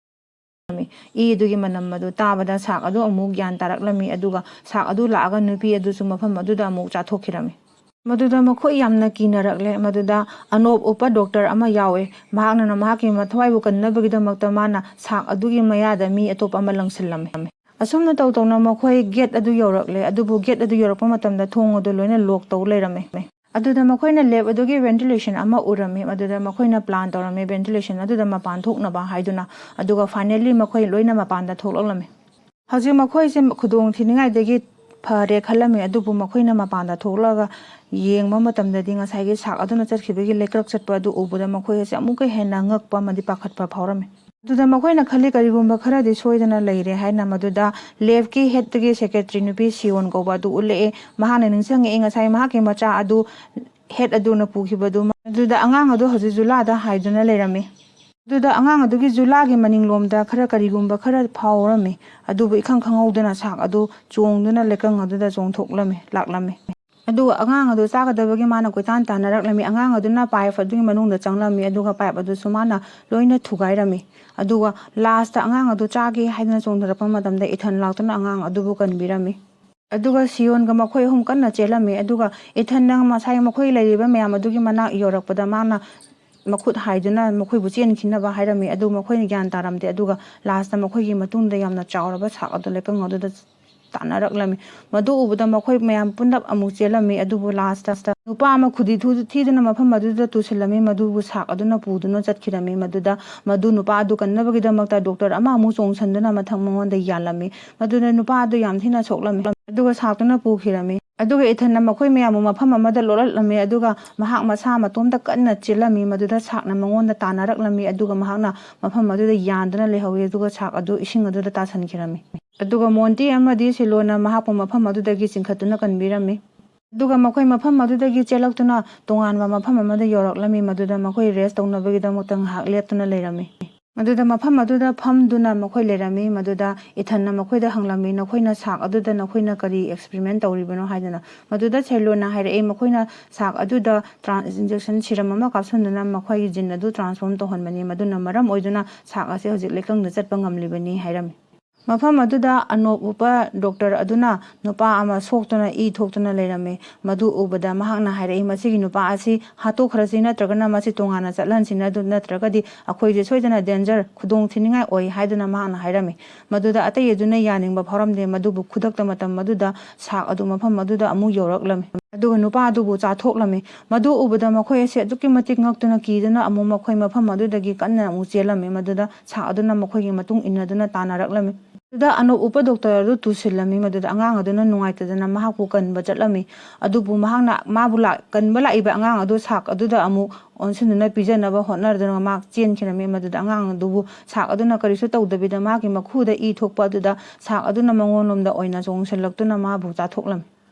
ꯏ ꯑꯗꯨꯒꯤ ꯃꯅꯝ ꯑꯗꯨ ꯇꯥꯕꯗ ꯁꯥꯛ ꯑꯗꯨ ꯑꯃꯨꯛ ꯒ꯭ꯌꯥꯟ ꯇꯥꯔꯛꯂꯝꯃꯤ, ꯑꯗꯨꯒ ꯁꯥꯛ ꯑꯗꯨ ꯂꯥꯛꯑꯒ ꯅꯨꯄꯤ ꯑꯗꯨꯁꯨ ꯃꯐꯝ ꯑꯗꯨꯗ ꯑꯃꯨꯛ ꯆꯥꯊꯣꯛꯈꯤꯔꯝꯃꯤ꯫ ꯃꯗꯨꯗ ꯃꯈꯣꯏ ꯌꯥꯝꯅ ꯀꯤꯅꯔꯛꯂꯦ꯫ ꯃꯗꯨꯗ ꯑꯅꯣꯞ ꯎꯞꯄ ꯗꯣꯛꯇꯔ ꯑꯃ ꯌꯥꯎꯋꯦ꯫ ꯃꯍꯥꯛꯅ ꯃꯍꯥꯛꯀꯤ ꯃꯊ꯭ꯋꯥꯏꯕꯨ ꯀꯟꯅꯕꯒꯤꯗꯃꯛꯇ ꯃꯥꯅ ꯁꯥꯛ ꯑꯗꯨꯒꯤ ꯃꯌꯥꯗ ꯃꯤ ꯑꯇꯣꯞꯄ ꯑꯃ ꯂꯪꯁꯤꯜꯂꯝꯃꯤ꯫ ꯑꯁꯨꯝꯅ ꯇꯧ ꯇꯧꯅ ꯃꯈꯣꯏ ꯒꯦꯠ ꯑꯗꯨ ꯌꯧꯔꯛꯂꯦ꯫ ꯑꯗꯨꯕꯨ ꯒꯦꯠ ꯑꯗꯨ ꯌꯧꯔꯛꯄ ꯃꯇꯝꯗ ꯊꯣꯡ ꯑꯗꯨ ꯂꯣꯏꯅ ꯂꯣꯛ ꯇꯧ ꯂꯩꯔꯝꯃꯦ꯫ ꯑꯗꯨꯗ ꯃꯈꯣꯏꯅ ꯂꯦꯞ ꯑꯗꯨꯒꯤ ꯚꯦꯟꯇꯤꯂꯦꯁꯟ ꯑꯃ ꯎꯔꯝꯃꯤ꯫ ꯃꯗꯨꯗ ꯃꯈꯣꯏꯅ ꯄ꯭ꯂꯥꯟ ꯇꯧꯔꯝꯃꯤ ꯚꯦꯟꯇꯤꯂꯦꯁꯟ ꯑꯗꯨꯗ ꯃꯄꯥꯟ ꯊꯣꯛꯅꯕ ꯍꯥꯏꯗꯨꯅ꯫ ꯑꯗꯨꯒ ꯐꯥꯏꯅꯦꯜꯂꯤ ꯃꯈꯣꯏ ꯂꯣꯏꯅ ꯃꯄꯥꯟꯗ ꯊꯣꯛꯂꯛꯂꯝꯃꯤ꯫ ꯍꯧꯖꯤꯛ ꯃꯈꯣꯏꯁꯦ ꯈꯨꯗꯣꯡ ꯊꯤꯅꯤꯡꯉꯥꯏꯗꯒꯤ ꯐꯔꯦ ꯈꯜꯂꯝꯃꯤ꯫ ꯑꯗꯨꯕꯨ ꯃꯈꯣꯏꯅ ꯃꯄꯥꯟꯗ ꯊꯣꯛꯂꯛꯑꯒ ꯌꯦꯡꯕ ꯃꯇꯝꯗꯗꯤ ꯉꯁꯥꯏꯒꯤ ꯁꯥꯛ ꯑꯗꯨꯅ ꯆꯠꯈꯤꯕꯒꯤ ꯂꯩꯀ꯭ꯔꯛ ꯆꯠꯄ ꯑꯗꯨ ꯎꯕꯗ ꯃꯈꯣꯏ ꯑꯁꯤ ꯑꯃꯨꯛꯀ ꯍꯦꯟꯅ ꯉꯛꯄ ꯑꯃꯗꯤ ꯄꯥꯈꯠꯄ ꯐꯥꯎꯔꯝꯃꯤ꯫ ꯑꯗꯨꯗ ꯃꯈꯣꯏꯅ ꯈꯜꯂꯤ, "ꯀꯔꯤꯒꯨꯝꯕ ꯈꯔꯗꯤ ꯁꯣꯏꯗꯅ ꯂꯩꯔꯦ" ꯍꯥꯏꯅ꯫ ꯃꯗꯨꯗ ꯂꯦꯐꯀꯤ ꯍꯦꯠꯇꯒꯤ ꯁꯦꯀ꯭ꯔꯦꯇꯔꯤ ꯅꯨꯄꯤ ꯁꯤꯌꯣꯟ ꯀꯧꯕ ꯑꯗꯨ ꯎꯠꯂꯛꯑꯦ꯫ ꯃꯍꯥꯛꯅ ꯅꯤꯡꯁꯤꯡꯉꯛꯏ, ꯉꯁꯥꯏ ꯃꯍꯥꯛꯀꯤ ꯃꯆꯥ ꯑꯗꯨ ꯍꯦꯠ ꯑꯗꯨꯅ ꯄꯨꯈꯤꯕꯗꯨ꯫ ꯃꯗꯨꯗ ꯑꯉꯥꯡ ꯑꯗꯨ ꯍꯧꯖꯤꯛ ꯖꯨꯂꯥꯗ ꯍꯥꯏꯗꯨꯅ ꯂꯩꯔꯝꯃꯤ꯫ ꯑꯗꯨꯗ ꯑꯉꯥꯡ ꯑꯗꯨꯒꯤ ꯖꯨꯂꯥꯒꯤ ꯃꯅꯤꯡꯂꯣꯝꯗ ꯈꯔ ꯀꯔꯤꯒꯨꯝꯕ ꯈꯔ ꯐꯥꯎꯔꯝꯃꯤ꯫ ꯑꯗꯨꯕꯨ ꯏꯈꯪ ꯈꯪꯍꯧꯗꯅ ꯁꯥꯛ ꯑꯗꯨ ꯆꯣꯡꯗꯨꯅ ꯂꯩꯀꯪ ꯑꯗꯨꯗ ꯆꯣꯡꯊꯣꯛꯂꯝꯃꯤ, ꯂꯥꯛꯂꯝꯃꯤ꯫ ꯑꯗꯨꯒ ꯑꯉꯥꯡ ꯑꯗꯨ ꯆꯥꯒꯗꯕꯒꯤ ꯃꯥꯅ ꯀꯣꯏꯇꯥꯟ ꯇꯥꯟꯅꯔꯛꯂꯝꯃꯤ꯫ ꯑꯉꯥꯡ ꯑꯗꯨꯅ ꯄꯥꯏꯞ ꯑꯗꯨꯒꯤ ꯃꯅꯨꯡꯗ ꯆꯪꯂꯝꯃꯤ, ꯑꯗꯨꯒ ꯄꯥꯏꯞ ꯑꯗꯨꯁꯨ ꯃꯥꯅ ꯂꯣꯏꯅ ꯊꯨꯒꯥꯏꯔꯝꯃꯤ꯫ ꯑꯗꯨꯒ ꯂꯥꯁꯇ ꯑꯉꯥꯡ ꯑꯗꯨ ꯆꯥꯒꯦ ꯍꯥꯏꯗꯨꯅ ꯆꯣꯡꯊꯔꯛꯄ ꯃꯇꯝꯗ ꯏꯊꯟ ꯂꯥꯛꯇꯨꯅ ꯑꯉꯥꯡ ꯑꯗꯨꯕꯨ ꯀꯟꯕꯤꯔꯝꯃꯤ꯫ ꯑꯗꯨꯒ ꯁꯤꯌꯣꯟꯒ ꯃꯈꯣꯏ ꯑꯍꯨꯝ ꯀꯟꯅ ꯆꯦꯜꯂꯝꯃꯤ꯫ ꯑꯗꯨꯒ ꯏꯊꯟꯅ ꯉꯁꯥꯏ ꯃꯈꯣꯏ ꯂꯩꯔꯤꯕ ꯃꯌꯥꯝ ꯑꯗꯨꯒꯤ ꯃꯅꯥꯛ ꯌꯧꯔꯛꯄꯗ ꯃꯥꯅ ꯃꯈꯨꯠ ꯍꯥꯏꯗꯨꯅ ꯃꯈꯣꯏꯕꯨ ꯆꯦꯟꯈꯤꯅꯕ ꯍꯥꯏꯔꯝꯃꯤ꯫ ꯑꯗꯨ ꯃꯈꯣꯏꯅ ꯒ꯭ꯌꯥꯟ ꯇꯥꯔꯝꯗꯦ꯫ ꯑꯗꯨꯒ ꯂꯥꯁꯇ ꯃꯈꯣꯏꯒꯤ ꯃꯇꯨꯡꯗ ꯌꯥꯝꯅ ꯆꯥꯎꯔꯕ ꯁꯥꯛ ꯑꯗꯨ ꯂꯩꯀꯪ ꯑꯗꯨꯗ ꯇꯥꯟꯅꯔꯛꯂꯝꯃꯤ꯫ ꯃꯗꯨ ꯎꯕꯗ ꯃꯈꯣꯏ ꯃꯌꯥꯝ ꯄꯨꯟꯅ ꯑꯃꯨꯛ ꯆꯦꯜꯂꯝꯃꯤ꯫ ꯑꯗꯨꯕꯨ ꯂꯥꯁꯇ ꯅꯨꯄꯥ ꯑꯃ ꯈꯨꯗꯤ ꯊꯨ-, ꯊꯤꯗꯨꯅ ꯃꯐꯝ ꯑꯗꯨꯗ ꯇꯨꯁꯤꯜꯂꯝꯃꯤ꯫ ꯃꯗꯨꯕꯨ ꯁꯥꯛ ꯑꯗꯨꯅ ꯄꯨꯗꯨꯅ ꯆꯠꯈꯤꯔꯝꯃꯤ꯫ ꯃꯗꯨꯗ ꯃꯗꯨ ꯅꯨꯄꯥ ꯑꯗꯨ ꯀꯟꯅꯕꯒꯤꯗꯃꯛꯇ ꯗꯣꯛꯇꯔ ꯑꯃ ꯑꯃꯨꯛ ꯆꯣꯡꯁꯤꯟꯗꯨꯅ ꯃꯊꯪ ꯃꯉꯣꯟꯗ ꯌꯥꯜꯂꯝꯃꯤ꯫ ꯃꯗꯨꯅ ꯅꯨꯄꯥ ꯑꯗꯨ ꯌꯥꯝ ꯊꯤꯅ ꯁꯣꯛꯂꯝꯃꯤ꯫ ꯑꯗꯨꯒ ꯁꯥꯛꯇꯨꯅ ꯄꯨꯈꯤꯔꯝꯃꯤ꯫ ꯑꯗꯨꯒ ꯏꯊꯟꯅ ꯃꯈꯣꯏ ꯃꯌꯥꯝꯕꯨ ꯃꯐꯝ ꯑꯃꯗ ꯂꯣꯠꯂꯠꯂꯝꯃꯤ꯫ ꯑꯗꯨꯒ ꯃꯍꯥꯛ ꯃꯁꯥ ꯃꯇꯣꯝꯇ ꯀꯟꯅ ꯆꯦꯜꯂꯝꯃꯤ꯫ ꯃꯗꯨꯗ ꯁꯥꯛꯅ ꯃꯉꯣꯟꯗ ꯇꯥꯟꯅꯔꯛꯂꯝꯃꯤ꯫ ꯑꯗꯨꯒ ꯃꯍꯥꯛꯅ ꯃꯐꯝ ꯑꯗꯨꯗ ꯌꯥꯟꯗꯨꯅ ꯂꯩꯍꯧꯋꯤ꯫ ꯑꯗꯨꯒ ꯁꯥꯛ ꯑꯗꯨ ꯏꯁꯤꯡ ꯑꯗꯨꯗ ꯇꯥꯁꯟꯈꯤꯔꯝꯃꯤ꯫ ꯑꯗꯨꯒ ꯃꯣꯟꯇꯤ ꯑꯃꯗꯤ ꯁꯤꯂꯣꯅ ꯃꯍꯥꯛꯄꯨ ꯃꯐꯝ ꯑꯗꯨꯗꯒꯤ ꯆꯤꯡꯈꯠꯇꯨꯅ ꯀꯟꯕꯤꯔꯝꯃꯤ꯫ ꯑꯗꯨꯒ ꯃꯈꯣꯏ ꯃꯐꯝ ꯑꯗꯨꯗꯒꯤ ꯆꯦꯜꯂꯛꯇꯨꯅ ꯇꯣꯉꯥꯟꯕ ꯃꯐꯝ ꯑꯃꯗ ꯌꯧꯔꯛꯂꯝꯃꯤ꯫ ꯃꯗꯨꯗ ꯃꯈꯣꯏ ꯔꯦꯁ ꯇꯧꯅꯕꯒꯤꯗꯃꯛꯇ ꯉꯥꯏꯍꯥꯛ ꯂꯦꯞꯇꯨꯅ ꯂꯩꯔꯝꯃꯤ꯫ ꯃꯗꯨꯗ ꯃꯐꯝ ꯑꯗꯨꯗ ꯐꯝꯗꯨꯅ ꯃꯈꯣꯏ ꯂꯩꯔꯝꯃꯤ꯫ ꯃꯗꯨꯗ ꯏꯊꯟꯅ ꯃꯈꯣꯏꯗ ꯍꯪꯂꯝꯃꯤ, "ꯅꯈꯣꯏꯅ ꯁꯥꯛ ꯑꯗꯨꯗ ꯅꯈꯣꯏꯅ ꯀꯔꯤ ꯑꯦꯛꯁꯄꯦꯔꯤꯃꯦꯟ ꯇꯧꯔꯤꯕꯅꯣ?" ꯍꯥꯏꯗꯅ꯫ ꯃꯗꯨꯗ ꯁꯦꯂꯣꯅ ꯍꯥꯏꯔꯛꯏ, "ꯃꯈꯣꯏꯅ ꯁꯥꯛ ꯑꯗꯨꯗ ꯇ꯭ꯔꯥꯟ-, ꯏꯟꯖꯦꯛꯁꯟ ꯁꯤꯔꯝ ꯑꯃ ꯀꯥꯞꯁꯤꯟꯗꯨꯅ ꯃꯈꯣꯏꯒꯤ ꯖꯤꯟ ꯑꯗꯨ ꯇ꯭ꯔꯥꯟꯁꯐꯣꯔꯝ ꯇꯧꯍꯟꯕꯅꯤ꯫ ꯃꯗꯨꯅ ꯃꯔꯝ ꯑꯣꯏꯗꯨꯅ ꯁꯥꯛ ꯑꯁꯤ ꯍꯧꯖꯤꯛ ꯂꯩꯀꯪꯗ ꯆꯠꯄ ꯉꯝꯂꯤꯕꯅꯤ" ꯍꯥꯏꯔꯝꯃꯤ꯫ ꯃꯐꯝ ꯑꯗꯨꯗ ꯑꯅꯣꯞ ꯎꯞꯄ ꯗꯣꯛꯇꯔ ꯑꯗꯨꯅ ꯅꯨꯄꯥ ꯑꯃ ꯁꯣꯛꯇꯨꯅ ꯏ ꯊꯣꯛꯇꯨꯅ ꯂꯩꯔꯝꯃꯤ꯫ ꯃꯗꯨ ꯎꯕꯗ ꯃꯍꯥꯛꯅ ꯍꯥꯏꯔꯛꯏ, "ꯃꯁꯤꯒꯤ ꯅꯨꯄꯥ ꯑꯁꯤ ꯍꯥꯠꯇꯣꯛꯈ꯭ꯔꯁꯤ, ꯅꯠꯇ꯭ꯔꯒꯅ ꯃꯁꯤ ꯇꯣꯉꯥꯟꯅ ꯆꯠꯍꯟꯁꯤ, ꯑꯗꯨ ꯅꯠꯇ꯭ꯔꯒꯗꯤ ꯑꯩꯈꯣꯏꯁꯦ ꯁꯣꯏꯗꯅ ꯗꯦꯟꯖꯔ, ꯈꯨꯗꯣꯡ ꯊꯤꯅꯤꯡꯉꯥꯏ ꯑꯣꯏ" ꯍꯥꯏꯗꯨꯅ ꯃꯍꯥꯛꯅ ꯍꯥꯏꯔꯝꯃꯤ꯫ ꯃꯗꯨꯗ ꯑꯇꯩ ꯑꯗꯨꯅ ꯌꯥꯅꯤꯡꯕ ꯐꯥꯎꯔꯝꯗꯦ꯫ ꯃꯗꯨꯕꯨ ꯈꯨꯗꯛꯇ ꯃꯇꯝ ꯑꯗꯨꯗ ꯁꯥꯛ ꯑꯗꯨ ꯃꯐꯝ ꯑꯗꯨꯗ ꯑꯃꯨꯛ ꯌꯧꯔꯛꯂꯝꯃꯤ꯫ ꯑꯗꯨꯒ ꯅꯨꯄꯥ ꯑꯗꯨꯕꯨ ꯆꯥꯊꯣꯛꯂꯝꯃꯤ꯫ ꯃꯗꯨ ꯎꯕꯗ ꯃꯈꯣꯏ ꯑꯁꯤ ꯑꯗꯨꯛꯀꯤ ꯃꯇꯤꯛ ꯉꯛꯇꯨꯅ ꯀꯤꯗꯨꯅ ꯑꯃꯨꯛ ꯃꯈꯣꯏ ꯃꯐꯝ ꯑꯗꯨꯗꯒꯤ ꯀꯟꯅ ꯑꯃꯨꯛ ꯆꯦꯜꯂꯝꯃꯤ꯫ ꯃꯗꯨꯗ ꯁꯥꯛ ꯑꯗꯨꯅ ꯃꯈꯣꯏꯒꯤ ꯃꯇꯨꯡ ꯏꯟꯅꯗꯨꯅ ꯇꯥꯟꯅꯔꯛꯂꯝꯃꯤ꯫ ꯑꯗꯨꯗ ꯑꯅꯣꯞ ꯎꯞꯄ ꯗꯣꯛꯇꯔ ꯑꯗꯨ ꯇꯨꯁꯤꯜꯂꯝꯃꯤ꯫ ꯃꯗꯨꯗ ꯑꯉꯥꯡ ꯑꯗꯨꯅ ꯅꯨꯡꯉꯥꯏꯇꯗꯅ ꯃꯍꯥꯛꯄꯨ ꯀꯟꯕ ꯆꯠꯂꯝꯃꯤ꯫ ꯑꯗꯨꯕꯨ ꯃꯍꯥꯛꯅ ꯃꯥꯕꯨ ꯂꯥꯛ-, ꯀꯟꯕ ꯂꯥꯛꯏꯕ ꯑꯉꯥꯡ ꯑꯗꯨ ꯁꯥꯛ ꯑꯗꯨꯗ ꯑꯃꯨꯛ ꯑꯣꯟꯁꯤꯟꯗꯨꯅ ꯄꯤꯖꯅꯕ ꯍꯣꯠꯅꯗꯨꯅ ꯃꯍꯥꯛ ꯆꯦꯟꯈꯤꯔꯝꯃꯤ꯫ ꯃꯗꯨꯗ ꯑꯉꯥꯡ ꯑꯗꯨꯕꯨ ꯁꯥꯛ ꯑꯗꯨꯅ ꯀꯔꯤꯁꯨ ꯇꯧꯗꯕꯤꯗ ꯃꯥꯒꯤ ꯃꯈꯨꯗ ꯏ ꯊꯣꯛꯄ ꯑꯗꯨꯗ ꯁꯥꯛ ꯑꯗꯨꯅ ꯃꯉꯣꯟꯂꯣꯝꯗ ꯑꯣꯏꯅ ꯆꯣꯡꯁꯤꯜꯂꯛꯇꯨꯅ ꯃꯥꯕꯨ ꯆꯥꯊꯣꯛꯂꯝꯃꯤ꯫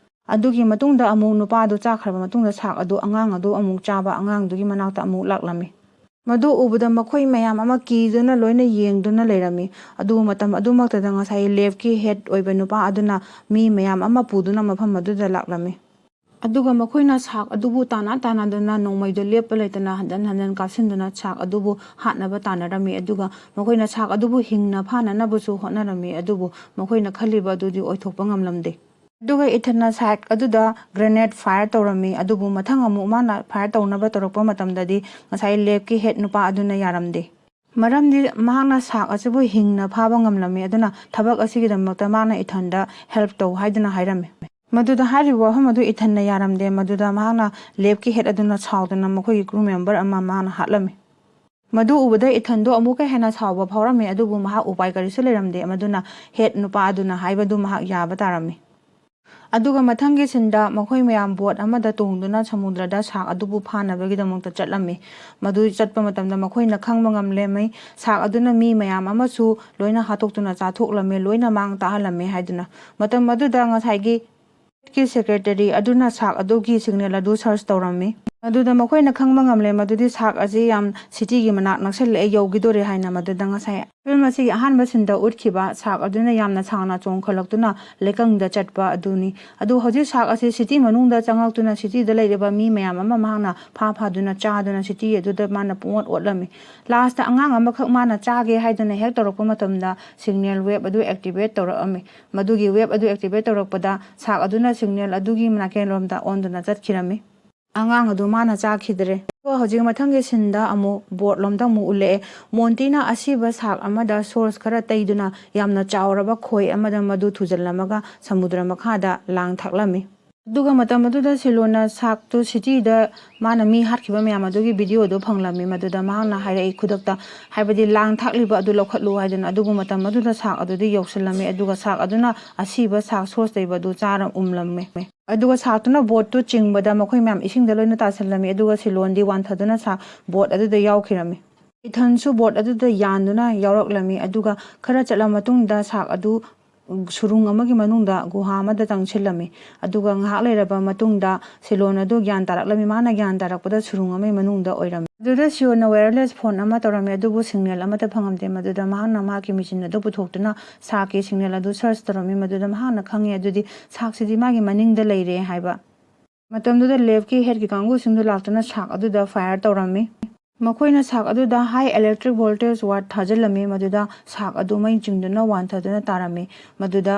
ꯑꯗꯨꯒꯤ ꯃꯇꯨꯡꯗ ꯑꯃꯨꯛ ꯅꯨꯄꯥ ꯑꯗꯨ ꯆꯥꯈ꯭ꯔꯕ ꯃꯇꯨꯡꯗ ꯁꯥꯛ ꯑꯗꯨ ꯑꯉꯥꯡ ꯑꯗꯨ ꯑꯃꯨꯛ ꯆꯥꯕ ꯑꯉꯥꯡꯗꯨꯒꯤ ꯃꯅꯥꯛꯇ ꯑꯃꯨꯛ ꯂꯥꯛꯂꯝꯃꯤ꯫ ꯃꯗꯨ ꯎꯕꯗ ꯃꯈꯣꯏ ꯃꯌꯥꯝ ꯑꯃ ꯀꯤꯗꯨꯅ ꯂꯣꯏꯅ ꯌꯦꯡꯗꯨꯅ ꯂꯩꯔꯝꯃꯤ꯫ ꯑꯗꯨꯕꯨ ꯃꯇꯝ ꯑꯗꯨꯃꯛꯇꯗ ꯉꯁꯥꯏ ꯂꯦꯞꯀꯤ ꯍꯦꯠ ꯑꯣꯏꯕ ꯅꯨꯄꯥ ꯑꯗꯨꯅ ꯃꯤ ꯃꯌꯥꯝ ꯑꯃ ꯄꯨꯗꯨꯅ ꯃꯐꯝ ꯑꯗꯨꯗ ꯂꯥꯛꯂꯝꯃꯤ꯫ ꯑꯗꯨꯒ ꯃꯈꯣꯏꯅ ꯁꯥꯛ ꯑꯗꯨꯕꯨ ꯇꯥꯟꯅ ꯇꯥꯟꯅꯗꯨꯅ ꯅꯣꯡꯃꯩꯗꯣ ꯂꯦꯞꯄ ꯂꯩꯇꯅ ꯍꯟꯖꯟ ꯍꯟꯖꯟ ꯀꯥꯞꯁꯤꯟꯗꯨꯅ ꯁꯥꯛ ꯑꯗꯨꯕꯨ ꯍꯥꯠꯅꯕ ꯇꯥꯟꯅꯔꯝꯃꯤ꯫ ꯑꯗꯨꯒ ꯃꯈꯣꯏꯅ ꯁꯥꯛ ꯑꯗꯨꯕꯨ ꯍꯤꯡꯅ ꯐꯥꯅꯅꯕꯁꯨ ꯍꯣꯠꯅꯔꯝꯃꯤ꯫ ꯑꯗꯨꯕꯨ ꯃꯈꯣꯏꯅ ꯈꯜꯂꯤꯕ ꯑꯗꯨꯗꯤ ꯑꯣꯏꯊꯣꯛꯄ ꯉꯝꯂꯝꯗꯦ꯫ ꯑꯗꯨꯒ ꯏꯊꯟꯅ ꯁꯥꯛ ꯑꯗꯨꯗ ꯒ꯭ꯔꯦꯅꯦꯗ ꯐꯥꯌꯔ ꯇꯧꯔꯝꯃꯤ꯫ ꯑꯗꯨꯕꯨ ꯃꯊꯪ ꯑꯃꯨꯛ ꯃꯥꯅ ꯐꯥꯌꯔ ꯇꯧꯅꯕ ꯇꯧꯔꯛꯄ ꯃꯇꯝꯗꯗꯤ ꯉꯁꯥꯏ ꯂꯦꯞꯀꯤ ꯍꯦꯠ ꯅꯨꯄꯥ ꯑꯗꯨꯅ ꯌꯥꯔꯝꯗꯦ꯫ ꯃꯔꯝꯗꯤ ꯃꯍꯥꯛꯅ ꯁꯥꯛ ꯑꯁꯤꯕꯨ ꯍꯤꯡꯅ ꯐꯥꯕ ꯉꯝꯂꯝꯃꯤ꯫ ꯑꯗꯨꯅ ꯊꯕꯛ ꯑꯁꯤꯒꯤꯗꯃꯛꯇ ꯃꯥꯅ ꯏꯊꯟꯗ ꯍꯦꯜꯞ ꯇꯧ ꯍꯥꯏꯗꯨꯅ ꯍꯥꯏꯔꯝꯃꯤ꯫ ꯃꯗꯨꯗ ꯍꯥꯏꯔꯤꯕ ꯋꯥꯐꯝ ꯑꯗꯨ ꯏꯊꯟꯅ ꯌꯥꯔꯝꯗꯦ꯫ ꯃꯗꯨꯗ ꯃꯍꯥꯛꯅ ꯂꯦꯞꯀꯤ ꯍꯦꯠ ꯑꯗꯨꯅ ꯁꯥꯎꯗꯨꯅ ꯃꯈꯣꯏꯒꯤ ꯀ꯭ꯔꯨ ꯃꯦꯝꯕꯔ ꯑꯃ ꯃꯥꯅ ꯍꯥꯠꯂꯝꯃꯤ꯫ ꯃꯗꯨ ꯎꯕꯗ ꯏꯊꯟꯗꯣ ꯑꯃꯨꯛꯀ ꯍꯦꯟꯅ ꯁꯥꯎꯕ ꯐꯥꯎꯔꯝꯃꯤ꯫ ꯑꯗꯨꯕꯨ ꯃꯍꯥꯛ ꯎꯄꯥꯏ ꯀꯔꯤꯁꯨ ꯂꯩꯔꯝꯗꯦ꯫ ꯃꯗꯨꯅ ꯍꯦꯠ ꯅꯨꯄꯥ ꯑꯗꯨꯅ ꯍꯥꯏꯕꯗꯨ ꯃꯍꯥꯛ ꯌꯥꯕ ꯇꯥꯔꯝꯃꯤ꯫ ꯑꯗꯨꯒ ꯃꯊꯪꯒꯤ ꯁꯤꯟꯗ ꯃꯈꯣꯏ ꯃꯌꯥꯝ ꯕꯣꯠ ꯑꯃꯗ ꯇꯣꯡꯗꯨꯅ ꯁꯃꯨꯗ꯭ꯔꯗ ꯁꯥꯛ ꯑꯗꯨꯕꯨ ꯐꯥꯅꯕꯒꯤꯗꯃꯛꯇ ꯆꯠꯂꯝꯃꯤ꯫ ꯃꯗꯨ ꯆꯠꯄ ꯃꯇꯝꯗ ꯃꯈꯣꯏꯅ ꯈꯪꯕ ꯉꯝꯂꯝꯃꯤ, ꯁꯥꯛ ꯑꯗꯨꯅ ꯃꯤ ꯃꯌꯥꯝ ꯑꯃꯁꯨ ꯂꯣꯏꯅ ꯍꯥꯠꯇꯣꯛꯇꯨꯅ ꯆꯥꯊꯣꯛꯂꯝꯃꯤ, ꯂꯣꯏꯅ ꯃꯥꯡ ꯇꯥꯛꯍꯜꯂꯝꯃꯤ ꯍꯥꯏꯗꯨꯅ꯫ ꯃꯇꯝ ꯑꯗꯨꯗ ꯉꯁꯥꯏꯒꯤ ꯀꯤ ꯁꯦꯀ꯭ꯔꯦꯇꯔꯤ ꯑꯗꯨꯅ ꯁꯥꯛ ꯑꯗꯨꯒꯤ ꯁꯤꯒꯅꯦꯜ ꯑꯗꯨ ꯁꯔꯆ ꯇꯧꯔꯝꯃꯤ꯫ ꯃꯗꯨꯗ ꯃꯈꯣꯏꯅ ꯈꯪꯕ ꯉꯝꯂꯦ ꯃꯗꯨꯗꯤ ꯁꯥꯛ ꯑꯁꯤ ꯌꯥꯝ ꯁꯤꯇꯤꯒꯤ ꯃꯅꯥꯛ ꯅꯛꯁꯜꯂꯛꯑꯦ, ꯌꯧꯈꯤꯗꯣꯔꯦ ꯍꯥꯏꯅ꯫ ꯃꯗꯨꯗ ꯉꯁꯥꯏ ꯐꯤꯂꯝ ꯑꯁꯤꯒꯤ ꯑꯍꯥꯟꯕ ꯁꯤꯟꯗ ꯎꯠꯈꯤꯕ ꯁꯥꯛ ꯑꯗꯨꯅ ꯌꯥꯝꯅ ꯁꯥꯡꯅ ꯆꯣꯡꯈꯠꯂꯛꯇꯨꯅ ꯂꯩꯀꯪꯗ ꯆꯠꯄ ꯑꯗꯨꯅꯤ꯫ ꯑꯗꯨ ꯍꯧꯖꯤꯛ ꯁꯥꯛ ꯑꯁꯤ ꯁꯤꯇꯤ ꯃꯅꯨꯡꯗ ꯆꯪꯂꯛꯇꯨꯅ ꯁꯤꯇꯤꯗ ꯂꯩꯔꯤꯕ ꯃꯤ ꯃꯌꯥꯝ ꯑꯃ ꯃꯍꯥꯛꯅ ꯐꯥ ꯐꯥꯗꯨꯅ ꯆꯥꯗꯨꯅ ꯁꯤꯇꯤ ꯑꯗꯨꯗ ꯃꯥꯅ ꯄꯨꯡꯑꯣꯠ ꯑꯣꯠꯂꯝꯃꯤ꯫ ꯂꯥꯁꯇ ꯑꯉꯥꯡ ꯑꯃꯈꯛ ꯃꯥꯅ ꯆꯥꯒꯦ ꯍꯥꯏꯗꯨꯅ ꯍꯦꯛ ꯇꯧꯔꯛꯄ ꯃꯇꯝꯗ ꯁꯤꯒꯅꯦꯜ ꯋꯦꯕ ꯑꯗꯨ ꯑꯦꯛꯇꯤꯚꯦꯠ ꯇꯧꯔꯛꯑꯝꯃꯤ꯫ ꯃꯗꯨꯒꯤ ꯋꯦꯕ ꯑꯗꯨ ꯑꯦꯛꯇꯤꯚꯦꯠ ꯇꯧꯔꯛꯄꯗ ꯁꯥꯛ ꯑꯗꯨꯅ ꯁꯤꯒꯅꯦꯜ ꯑꯗꯨꯒꯤ ꯅꯥꯀꯦꯟꯂꯣꯝꯗ ꯑꯣꯟꯗꯨꯅ ꯆꯠꯈꯤꯔꯝꯃꯤ꯫ ꯑꯉꯥꯡ ꯑꯗꯨ ꯃꯥꯅ ꯆꯥꯈꯤꯗ꯭ꯔꯦ꯫ ꯑꯗꯨꯒ ꯍꯧꯖꯤꯛ ꯃꯊꯪꯒꯤ ꯁꯤꯟꯗ ꯑꯃꯨꯛ ꯕꯣꯠ ꯂꯣꯝꯗ ꯑꯃꯨꯛ ꯎꯠꯂꯛꯑꯦ꯫ ꯃꯣꯟꯇꯤꯅ ꯑꯁꯤꯕ ꯁꯥꯛ ꯑꯃꯗ ꯁꯣꯁ ꯈꯔ ꯇꯩꯗꯨꯅ ꯌꯥꯝꯅ ꯆꯥꯎꯔꯕ ꯈꯣꯏ ꯑꯃꯗ ꯃꯗꯨ ꯊꯨꯖꯤꯜꯂꯝꯃꯒ ꯁꯃꯨꯗ꯭ꯔ ꯃꯈꯥꯗ ꯂꯥꯡ ꯊꯥꯛꯂꯝꯃꯤ꯫ ꯑꯗꯨꯒ ꯃꯇꯝ ꯑꯗꯨꯗ ꯁꯤꯂꯣꯟꯅ ꯁꯥꯛꯇꯨ ꯁꯤꯇꯤꯗ ꯃꯥꯅ ꯃꯤ ꯍꯥꯠꯈꯤꯕ ꯃꯌꯥꯝ ꯑꯗꯨꯒꯤ ꯚꯤꯗꯤꯑꯣꯗꯨ ꯐꯪꯂꯝꯃꯤ꯫ ꯃꯗꯨꯗ ꯃꯍꯥꯛꯅ ꯍꯥꯏꯔꯛꯏ ꯈꯨꯗꯛꯇ, ꯍꯥꯏꯕꯗꯤ ꯂꯥꯡ ꯊꯥꯛꯂꯤꯕ ꯑꯗꯨ ꯂꯧꯈꯠꯂꯨ ꯍꯥꯏꯗꯨꯅ꯫ ꯑꯗꯨꯕꯨ ꯃꯇꯝ ꯑꯗꯨꯗ ꯁꯥꯛ ꯑꯗꯨꯗꯤ ꯌꯧꯁꯤꯜꯂꯝꯃꯤ꯫ ꯑꯗꯨꯒ ꯁꯥꯛ ꯑꯗꯨꯅ ꯑꯁꯤꯕ ꯁꯥꯛ ꯁꯣꯁ ꯇꯩꯕ ꯑꯗꯨ ꯆꯥꯔ ꯎꯝꯂꯝꯃꯤ꯫ ꯑꯗꯨꯒ ꯁꯥꯛꯇꯨꯅ ꯕꯣꯠꯇꯨ ꯆꯤꯡꯕꯗ ꯃꯈꯣꯏ ꯃꯌꯥꯝ ꯏꯁꯤꯡꯗ ꯂꯣꯏꯅ ꯇꯥꯁꯤꯜꯂꯝꯃꯤ꯫ ꯑꯗꯨꯒ ꯁꯤꯂꯣꯟꯗꯤ ꯋꯥꯟꯊꯗꯨꯅ ꯁꯥꯛ ꯕꯣꯠ ꯑꯗꯨꯗ ꯌꯥꯎꯈꯤꯔꯝꯃꯤ꯫ ꯏꯊꯟꯁꯨ ꯕꯣꯠ ꯑꯗꯨꯗ ꯌꯥꯟꯗꯨꯅ ꯌꯥꯎꯔꯛꯂꯝꯃꯤ꯫ ꯑꯗꯨꯒ ꯈꯔ ꯆꯠꯂ ꯃꯇꯨꯡꯗ ꯁꯥꯛ ꯑꯗꯨ ꯁꯨꯔꯨꯡ ꯑꯃꯒꯤ ꯃꯅꯨꯡꯗ ꯒꯨꯍꯥ ꯑꯃꯗ ꯆꯪꯁꯤꯜꯂꯝꯃꯤ꯫ ꯑꯗꯨꯒ ꯉꯥꯏꯍꯥꯛ ꯂꯩꯔꯕ ꯃꯇꯨꯡꯗ ꯁꯤꯂꯣꯟ ꯑꯗꯨ ꯒ꯭ꯌꯥꯟ ꯇꯥꯔꯛꯂꯝꯃꯤ꯫ ꯃꯥꯅ ꯒ꯭ꯌꯥꯟ ꯇꯥꯔꯛꯄꯗ ꯁꯨꯔꯨꯡ ꯑꯃꯒꯤ ꯃꯅꯨꯡꯗ ꯑꯣꯏꯔꯝꯃꯤ꯫ ꯑꯗꯨꯗ ꯁꯤꯌꯣꯟꯅ wireless phone ꯑꯃ ꯇꯧꯔꯝꯃꯤ, ꯑꯗꯨꯕꯨ signal ꯑꯃꯠꯇ ꯐꯪꯉꯝꯗꯦ꯫ ꯃꯗꯨꯗ ꯃꯍꯥꯛꯅ ꯃꯍꯥꯛꯀꯤ machine ꯑꯗꯨ ꯄꯨꯊꯣꯛꯇꯨꯅ ꯁꯥꯛꯀꯤ signal ꯑꯗꯨ search ꯇꯧꯔꯝꯃꯤ꯫ ꯃꯗꯨꯗ ꯃꯍꯥꯛꯅ ꯈꯪꯉꯤ, ꯑꯗꯨꯗꯤ ꯁꯥꯛꯁꯤꯗꯤ ꯃꯥꯒꯤ ꯃꯅꯤꯡꯗ ꯂꯩꯔꯦ ꯍꯥꯏꯕ꯫ ꯃꯇꯝꯗꯨꯗ leftꯀꯤ headꯀꯤ ꯀꯥꯡꯕꯨꯁꯤꯡꯗꯨ ꯂꯥꯛꯇꯨꯅ ꯁꯥꯛ ꯑꯗꯨꯗ fire ꯇꯧꯔꯝꯃꯤ꯫ ꯃꯈꯣꯏꯅ ꯁꯥꯛ ꯑꯗꯨꯗ high electric voltage wire ꯊꯥꯖꯤꯜꯂꯝꯃꯤ, ꯃꯗꯨꯗ ꯁꯥꯛ ꯑꯗꯨ ꯃꯩ ꯆꯤꯡꯗꯨꯅ ꯋꯥꯟꯊꯗꯨꯅ ꯇꯥꯔꯝꯃꯤ꯫ ꯃꯗꯨꯗ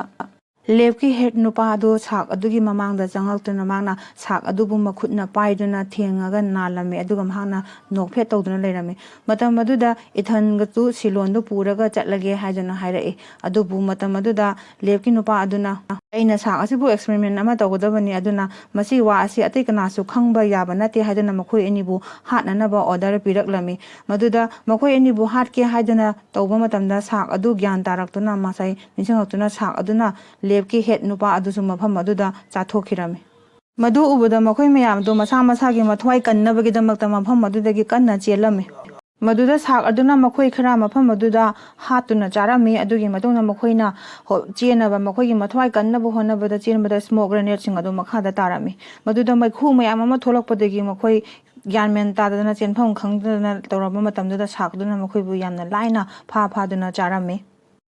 leftꯀꯤ head ꯅꯨꯄꯥ ꯑꯗꯨ ꯁꯥꯛ ꯑꯗꯨꯒꯤ ꯃꯃꯥꯡꯗ ꯆꯪꯂꯛꯇꯨꯅ ꯃꯍꯥꯛꯅ ꯁꯥꯛ ꯑꯗꯨꯕꯨ ꯃꯈꯨꯠꯅ ꯄꯥꯏꯗꯨꯅ ꯊꯦꯡꯉꯒ ꯅꯥꯜꯂꯝꯃꯤ, ꯑꯗꯨꯒ ꯃꯍꯥꯛꯅ ꯅꯣꯛꯐꯦꯠ ꯇꯧꯗꯨꯅ ꯂꯩꯔꯝꯃꯤ꯫ ꯃꯇꯝ ꯑꯗꯨꯗ ꯏꯊꯟꯒꯁꯨ ꯁꯤꯂꯣꯟꯗꯨ ꯄꯨꯔꯒ ꯆꯠꯂꯒꯦ ꯍꯥꯏꯗꯨꯅ ꯍꯥꯏꯔꯛꯏ꯫ ꯑꯗꯨꯕꯨ ꯃꯇꯝ ꯑꯗꯨꯗ leftꯀꯤ ꯅꯨꯄꯥ ꯑꯗꯨꯅ, "ꯑꯩꯅ ꯁꯥꯛ ꯑꯁꯤꯕꯨ experiment ꯑꯃ ꯇꯧꯒꯗꯕꯅꯤ, ꯑꯗꯨꯅ ꯃꯁꯤ ꯋꯥ ꯑꯁꯤ ꯑꯇꯩ ꯀꯅꯥꯁꯨ ꯈꯪꯕ ꯌꯥꯕ ꯅꯠꯇꯦ" ꯍꯥꯏꯗꯨꯅ ꯃꯈꯣꯏ ꯑꯅꯤꯕꯨ ꯍꯥꯠꯅꯅꯕ order ꯄꯤꯔꯛꯂꯝꯃꯤ꯫ ꯃꯗꯨꯗ ꯃꯈꯣꯏ ꯑꯅꯤꯕꯨ ꯍꯥꯠꯀꯦ ꯍꯥꯏꯗꯨꯅ ꯇꯧꯕ ꯃꯇꯝꯗ ꯁꯥꯛ ꯑꯗꯨ ꯒ꯭ꯌꯥꯟ ꯇꯥꯔꯛꯇꯨꯅ ꯉꯁꯥꯏ ꯅꯤꯡꯁꯤꯡꯂꯛꯇꯨꯅ ꯁꯥꯛ ꯑꯗꯨꯅ leftꯀꯤ head ꯅꯨꯄꯥ ꯑꯗꯨꯁꯨ ꯃꯐꯝ ꯑꯗꯨꯗ ꯆꯥꯊꯣꯛꯈꯤꯔꯝꯃꯤ꯫ ꯃꯗꯨ ꯎꯕꯗ ꯃꯈꯣꯏ ꯃꯌꯥꯝꯗꯨ ꯃꯁꯥ ꯃꯁꯥꯒꯤ ꯃꯊ꯭ꯋꯥꯏ ꯀꯟꯅꯕꯒꯤꯗꯃꯛꯇ ꯃꯐꯝ ꯑꯗꯨꯗꯒꯤ ꯀꯟꯅ ꯆꯦꯜꯂꯝꯃꯤ꯫ ꯃꯗꯨꯗ ꯁꯥꯛ ꯑꯗꯨꯅ ꯃꯈꯣꯏ ꯈꯔ ꯃꯐꯝ ꯑꯗꯨꯗ ꯍꯥꯠꯇꯨꯅ ꯆꯥꯔꯝꯃꯤ꯫ ꯑꯗꯨꯒꯤ ꯃꯇꯨꯡꯗ ꯃꯈꯣꯏꯅ ꯍꯣ-, ꯆꯦꯟꯅꯕ, ꯃꯈꯣꯏꯒꯤ ꯃꯊ꯭ꯋꯥꯏ ꯀꯟꯅꯕ ꯍꯣꯠꯅꯕꯗ ꯆꯦꯟꯕꯗ smoke grenadeꯁꯤꯡ ꯑꯗꯨ ꯃꯈꯥꯗ ꯇꯥꯔꯝꯃꯤ꯫ ꯃꯗꯨꯗ ꯃꯩꯈꯨ ꯃꯌꯥꯝ ꯑꯃ ꯊꯣꯛꯂꯛꯄꯗꯒꯤ ꯃꯈꯣꯏ ꯒ꯭ꯌꯥꯟ ꯃꯦꯟ ꯇꯥꯗꯗꯅ ꯆꯦꯟꯐꯝ ꯈꯪꯗꯗꯅ ꯇꯧꯔꯝꯕ ꯃꯇꯝꯗꯨꯗ ꯁꯥꯛ ꯑꯗꯨꯅ ꯃꯈꯣꯏꯕꯨ ꯌꯥꯝꯅ ꯂꯥꯏꯅ ꯐꯥ ꯐꯥꯗꯨꯅ ꯆꯥꯔꯝꯃꯤ꯫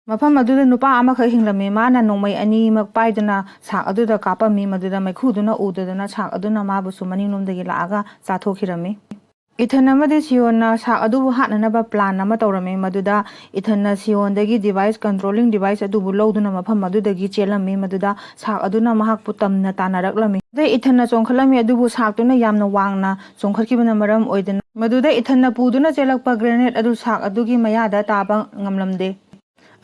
ꯃꯐꯝ ꯑꯗꯨꯗ ꯅꯨꯄꯥ ꯑꯃꯈꯛ ꯍꯤꯡꯂꯝꯃꯤ꯫ ꯃꯥꯅ ꯅꯣꯡꯃꯩ ꯑꯅꯤꯃꯛ ꯄꯥꯏꯗꯨꯅ ꯁꯥꯛ ꯑꯗꯨꯗ ꯀꯥꯞꯄꯝꯃꯤ꯫ ꯃꯗꯨꯗ ꯃꯩꯈꯨꯗꯨꯅ ꯎꯗꯗꯅ ꯁꯥꯛ ꯑꯗꯨꯅ ꯃꯥꯕꯨꯁꯨ ꯃꯅꯤꯡꯂꯣꯝꯗꯒꯤ ꯂꯥꯛꯑꯒ ꯆꯥꯊꯣꯛꯈꯤꯔꯝꯃꯤ꯫ ꯏꯊꯟ ꯑꯃꯗꯤ ꯁꯤꯌꯣꯟꯅ ꯁꯥꯛ ꯑꯗꯨꯕꯨ ꯍꯥꯠꯅꯅꯕ plan ꯑꯃ ꯇꯧꯔꯝꯃꯤ꯫ ꯃꯗꯨꯗ ꯏꯊꯟꯅ ꯁꯤꯌꯣꯟꯗꯒꯤ device, controlling device ꯑꯗꯨꯕꯨ ꯂꯧꯗꯨꯅ ꯃꯐꯝ ꯑꯗꯨꯗꯒꯤ ꯆꯦꯜꯂꯝꯃꯤ꯫ ꯃꯗꯨꯗ ꯁꯥꯛ ꯑꯗꯨꯅ ꯃꯍꯥꯛꯄꯨ ꯇꯝꯅ ꯇꯥꯟꯅꯔꯛꯂꯝꯃꯤ꯫ ꯑꯗꯩ ꯏꯊꯟꯅ ꯆꯣꯡꯈꯠꯂꯝꯃꯤ, ꯑꯗꯨꯕꯨ ꯁꯥꯛꯇꯨꯅ ꯌꯥꯝꯅ ꯋꯥꯡꯅ ꯆꯣꯡꯈꯠꯈꯤꯕꯅ ꯃꯔꯝ ꯑꯣꯏꯗꯨꯅ, ꯃꯗꯨꯗ ꯏꯊꯟꯅ ꯄꯨꯗꯨꯅ ꯆꯦꯜꯂꯛꯄ grenade ꯑꯗꯨ ꯁꯥꯛ ꯑꯗꯨꯒꯤ ꯃꯌꯥꯗ ꯇꯥꯕ ꯉꯝꯂꯝꯗꯦ꯫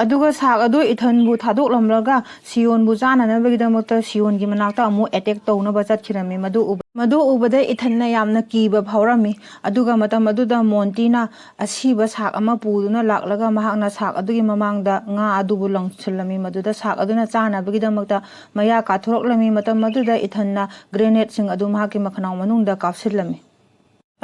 ꯑꯗꯨꯒ ꯁꯥꯛ ꯑꯗꯨ ꯏꯊꯟꯕꯨ ꯊꯥꯗꯣꯛꯂꯝꯂꯒ ꯁꯤꯌꯣꯟꯕꯨ ꯆꯥꯅꯅꯕꯒꯤꯗꯃꯛꯇ ꯁꯤꯌꯣꯟꯒꯤ ꯃꯅꯥꯛꯇ ꯑꯃꯨꯛ attack ꯇꯧꯅꯕ ꯆꯠꯈꯤꯔꯝꯃꯤ꯫ ꯃꯗꯨ ꯎꯕ-, ꯃꯗꯨ ꯎꯕꯗ ꯏꯊꯟꯅ ꯌꯥꯝꯅ ꯀꯤꯕ ꯐꯥꯎꯔꯝꯃꯤ꯫ ꯑꯗꯨꯒ ꯃꯇꯝ ꯑꯗꯨꯗ ꯃꯣꯟꯇꯤꯅ ꯑꯁꯤꯕ ꯁꯥꯛ ꯑꯃ ꯄꯨꯗꯨꯅ ꯂꯥꯛꯂꯒ ꯃꯍꯥꯛꯅ ꯁꯥꯛ ꯑꯗꯨꯒꯤ ꯃꯃꯥꯡꯗ ꯉꯥ ꯑꯗꯨꯕꯨ ꯂꯪꯁꯤꯜꯂꯝꯃꯤ꯫ ꯃꯗꯨꯗ ꯁꯥꯛ ꯑꯗꯨꯅ ꯆꯥꯅꯕꯒꯤꯗꯃꯛꯇ ꯃꯌꯥ ꯀꯥꯊꯣꯔꯛꯂꯝꯃꯤ꯫ ꯃꯇꯝ ꯑꯗꯨꯗ ꯏꯊꯟꯅ grenadeꯁꯤꯡ ꯑꯗꯨ ꯃꯍꯥꯛꯀꯤ ꯃꯈꯅꯥꯎ ꯃꯅꯨꯡꯗ ꯀꯥꯞꯁꯤꯜꯂꯝꯃꯤ꯫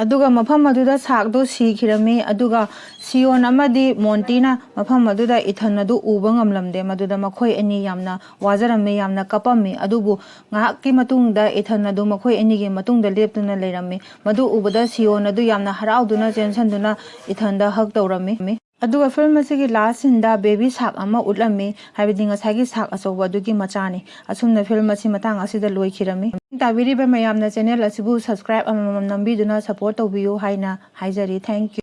ꯑꯗꯨꯒ ꯃꯐꯝ ꯑꯗꯨꯗ ꯁꯥꯛꯗꯣ ꯁꯤꯈꯤꯔꯝꯃꯤ꯫ ꯑꯗꯨꯒ ꯁꯤꯌꯣꯟ ꯑꯃꯗꯤ ꯃꯣꯟꯇꯤꯅ ꯃꯐꯝ ꯑꯗꯨꯗ ꯏꯊꯟ ꯑꯗꯨ ꯎꯕ ꯉꯝꯂꯝꯗꯦ꯫ ꯃꯗꯨꯗ ꯃꯈꯣꯏ ꯑꯅꯤ ꯌꯥꯝꯅ ꯋꯥꯖꯔꯝꯃꯤ, ꯌꯥꯝꯅ ꯀꯞꯄꯝꯃꯤ꯫ ꯑꯗꯨꯕꯨ ꯉꯥꯏꯍꯥꯛꯀꯤ ꯃꯇꯨꯡꯗ ꯏꯊꯟ ꯑꯗꯨ ꯃꯈꯣꯏ ꯑꯅꯤꯒꯤ ꯃꯇꯨꯡꯗ ꯂꯦꯞꯇꯨꯅ ꯂꯩꯔꯝꯃꯤ꯫ ꯃꯗꯨ ꯎꯕꯗ ꯁꯤꯌꯣꯟ ꯑꯗꯨ ꯌꯥꯝꯅ ꯍꯔꯥꯎꯗꯨꯅ ꯆꯦꯟꯁꯤꯟꯗꯨꯅ ꯏꯊꯟꯗ ꯍꯛ ꯇꯧꯔꯝꯃꯤ꯫ ꯑꯗꯨꯒ ꯐꯤꯂꯝ ꯑꯁꯤꯒꯤ ꯂꯥꯁ ꯁꯤꯟꯗ ꯕꯦꯕꯤ ꯁꯥꯛ ꯑꯃ ꯎꯠꯂꯝꯃꯤ, ꯍꯥꯏꯕꯗꯤ ꯉꯁꯥꯏꯒꯤ ꯁꯥꯛ ꯑꯆꯧꯕ ꯑꯗꯨꯒꯤ ꯃꯆꯥꯅꯤ꯫ ꯑꯁꯨꯝꯅ ꯐꯤꯂꯝ ꯑꯁꯤ ꯃꯇꯥꯡ ꯑꯁꯤꯗ ꯂꯣꯏꯈꯤꯔꯝꯃꯤ꯫ ꯇꯥꯕꯤꯔꯤꯕ ꯃꯌꯥꯝꯅ ꯆꯦꯅꯦꯜ ꯑꯁꯤꯕꯨ ꯁꯕꯁꯀ꯭ꯔꯥꯏꯕ ꯑꯃꯃꯝ ꯅꯝꯕꯤꯗꯨꯅ ꯁꯄꯣꯔꯠ ꯇꯧꯕꯤꯌꯨ ꯍꯥꯏꯅ ꯍꯥꯏꯖꯔꯤ꯫ Thank you꯫